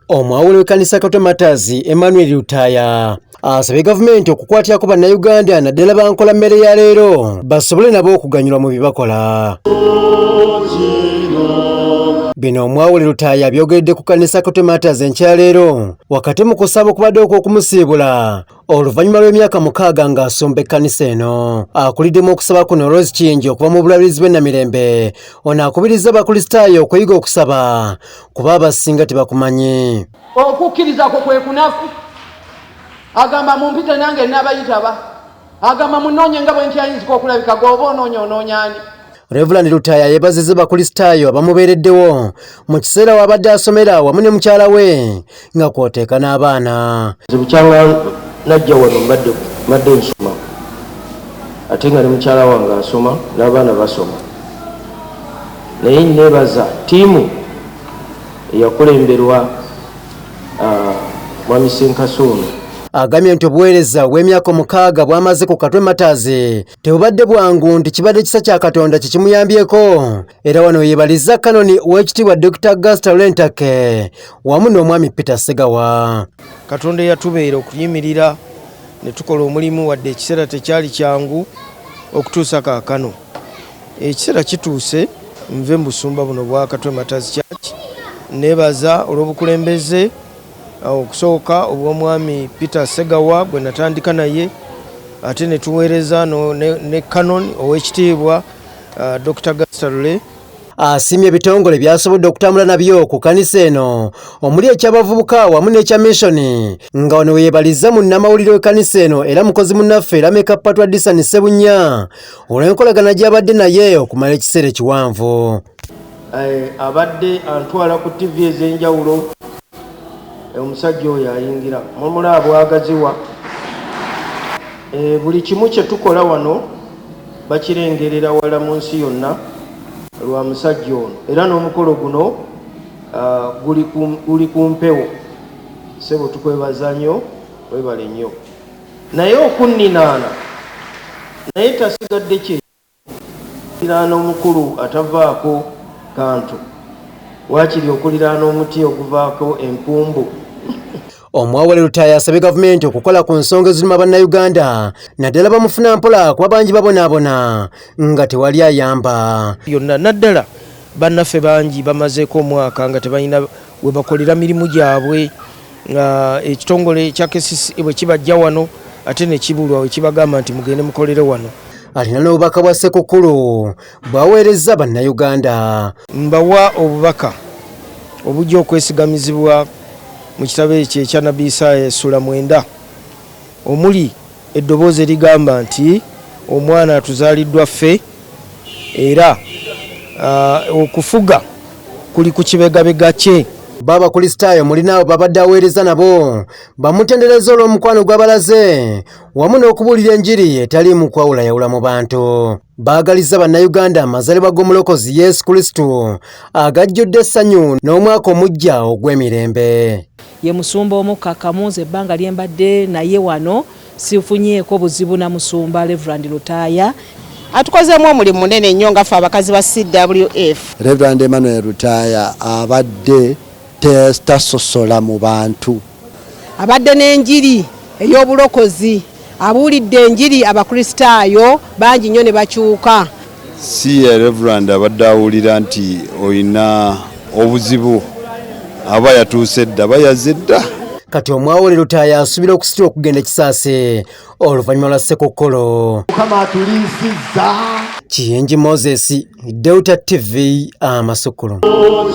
Omwawule w'ekkanisa Katwe Martyrs, Emmanuel Lutaaya, asabye gavumenti okukwatirako bannayuganda, naddala bankola mmere ya leero, basobole nabo okuganyulwa mu bye bakola. Bino omwawule Lutaaya abyogeredde ku kkanisa Katwe Martyrs enkya leero wakati mu kusaba okubadde okw'okumusiibula oluvannyuma lw'emyaka 6 ng'asumba ekkanisa eno. Akuliddemu okusaba kuno Rose Kiyingi okuva mu Bulabirizi bw'e Namirembe. Ono akubirizza Abakristaayo okuyiga okusaba kuba abasinga tebakumanyi. Okukkiriza kwo kwe kunafu. Agamba, "Mumpite, nange naabayitaba." Agamba, "Munoonye nga bwe nkyayinzika okulabika." Gweoba onoonya, onoonyaani? Reverend Lutaaya yeebazizza Bakristaayo abamubeereddewo mu kiseera w'abadde asomera wamu ne mukyala we nga kw'oteeka n'abaana. Nze bukyanga najja wano mbadde nsoma, ate nga ne mukyala wange asoma, n'abaana basoma. Naye nebaza ttiimu eyakulemberwa mwami Senkasi ono. Agambye nti obuweereza obw'emyaka 6 bw'amaze ku Katwe Martyrs tebubadde bwangu, nti kibadde kisa kya Katonda kikimuyambyeko, era wano yeebalizza Kanoni ow'ekitiibwa Dr Gaster Lule Ntake wamu n'omwami Peter Segawa. Katonda eyatubeera okuyimirira ne tukola omulimu, wadde ekiseera tekyali kyangu, okutuusa kaakano. Ekiseera kituuse nve mu busumba buno bwa Katwe Martyrs Church. Nebaza olw'obukulembeze, okusooka obw'omwami Peter Segawa gwe natandika naye, ate ne tuweereza ne Canon ow'ekitiibwa Dr Gaster Lule. Asiimye ebitongole byasobodde okutambula nabyo ku kanisa eno, omuli eky'abavubuka wamu n'ekya missioni, nga wano weyeebalizza munnamawulire w'ekkanisa eno era mukozi munnaffe Lameka Patwa Disani Ssebunya olw'enkolagana gy'abadde naye okumala ekiseera ekiwanvu. Abadde antwala ku TV ez'enjawulo. Omusajja oyo ayingira mumulaba bwagaziwa. Buli kimu kye tukola wano bakirengerera wala mu nsi yonna lwa musajja ono, era n'omukolo guno guli ku mpewo. Sebo, tukwebaza nnyo, webale nnyo. Naye okunninaana naye tasigadde kye okuliraana omukulu atavaako kantu, waakiri okuliraana omuti oguvaako empumbu. Omwawule Lutaaya asabye gavumenti okukola ku nsonga eziruma bannayuganda, naddala bamufuna mpola, kuba bangi babonaabona nga tewali ayamba. Yonna, naddala bannaffe bangi bamazeeko omwaka nga tebalina we bakolera mirimu gyabwe, nga ekitongole ekya KCC bwe kibajja wano ate ne kibulwa we kibagamba nti mugende mukolere wano. Alina n'obubaka bwa Ssekukkulu bw'aweerezza bannayuganda. Mbawa obubaka obujja okwesigamizibwa mu kitabo ekyo ekya Nabbi Isaaya essula 9, omuli eddoboozi erigamba nti omwana atuzaaliddwa ffe, era okufuga kuli ku kibegabega kye. Bo Abakristaayo muli n'abo babadde aweereza nabo bamutendereza olw'omukwano gw'abalaze wamu n'okubuulira enjiri etaliimu kwawulayawula mu bantu. Baagalizza bannayuganda amazaalibwa g'omulokozi Yesu Kristo agajjudde essanyu n'omwaka omuggya ogw'emirembe. Ye musumba omukkakkamu. Nze ebbanga lye mbadde naye wano sifunyeeko buzibu na musumba Reverend Lutaaya. Atukozeemu omulimu munene nnyo nga ffe abakazi ba CWF. Reverend Emmanuel Lutaaya abadde tasosola mu bantu. Abadde n'enjiri ey'obulokozi, abuulidde enjiri Abakristaayo bangi nnyo ne bakyuka. Si ye Reverend abadde awulira nti olina obuzibu, aba yatuuse dda, aba yazze dda. Kati omwawule Lutaaya asuubira okusitula okugenda Kisaase oluvannyuma lwa Ssekukkulu. Mukama atuliisizza. Kiyingi Moses, Delta TV, amasukulu.